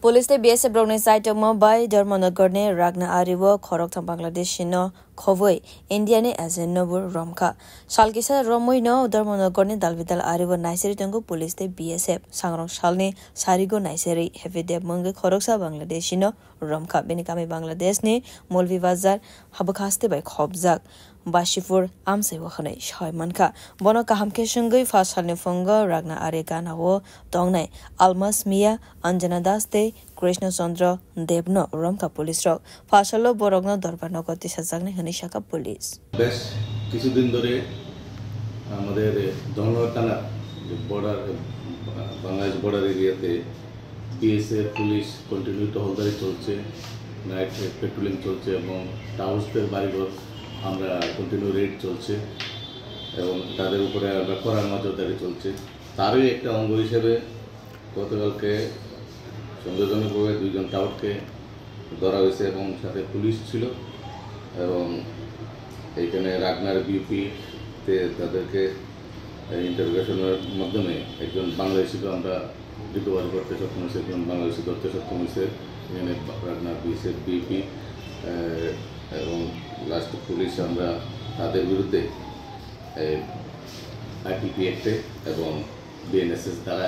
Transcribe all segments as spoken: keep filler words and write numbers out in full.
Police tei B S F rokni chaitokma bai Dharmanagarni Ragna ario khoroktham Bangladeshino khobwi Indiani agent no bo romkha. Sal kisa romwino Dharmanagarni dalbidal ario naisari tongo police tei B S F. Sangrong salni sarigo naisari Happy Deb mungwi khoroksa Bangladeshino romkha. Bini kami Bangladeshni Molvi Bazar habwkhaste bai khopjak Bashipur amchai o hwnwi sai mankha. Bono kaham khe swngwi pha salni phungo Ragna ari ganao tongnai Almas Mia, Anjana Das tei Krishna Chandra Debno romkha police rok. Pha salo borokno dorbar nogo tisajaknai hwnwi sakha police. বেশ কিছুদিন ধরে আমাদের ধনগড় থানার যে বর্ডার, বাংলাদেশ বর্ডার এরিয়াতে BSF police continue টহলদারি চলছে, নাইট পেট্রোলিং চলছে এবং টাউসদের বাড়িঘর আমরা কন্টিনিউ রেড চলছে এবং তাদের উপরে আমরা কড়া নজরদারি চলছে। তারই একটা অঙ্গ হিসেবে গতকালকে সন্দেহজনকভাবে দুইজন টাউটকে ধরা হয়েছে এবং সাথে পুলিশ ছিল এবং এইখানে রাগনার বিউপিতে তাদেরকে ইন্টারোগেশনের মাধ্যমে একজন বাংলাদেশিকে আমরা রিকভারি করতে সক্ষম হয়েছি, একজন বাংলাদেশি ধরতে সক্ষম হয়েছে। এখানে রাগনার বিএসএফ বিউপি এবং লাস্ট পুলিশ আমরা তাদের বিরুদ্ধে আইপিপি অ্যাক্টে এবং বিএনএসএস দ্বারা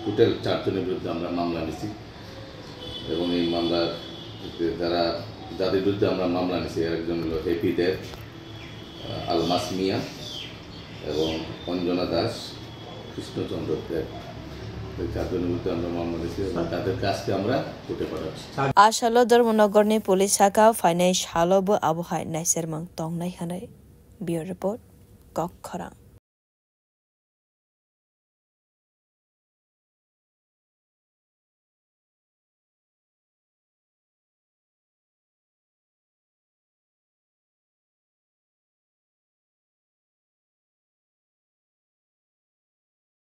টোটাল চারজনের বিরুদ্ধে আমরা মামলা নিছি এবং এই মামলার যারা, যাদের বিরুদ্ধে আমরা মামলা নিছি, এর একজন হলো হ্যাপি দেব, আহ, আলমাস মিয়া এবং অঞ্জনা দাস, কৃষ্ণচন্দ্র দেব। এই চারজনের বিরুদ্ধে আমরা মামলা নিছি এবং তাদেরকে আজকে আমরা কোর্টে পাঠাচ্ছি। A salo Dharmanagarni police sakha phainai salo bo abohai naisermung tongnai hwnwi. Bureau Report, Kok Khorang.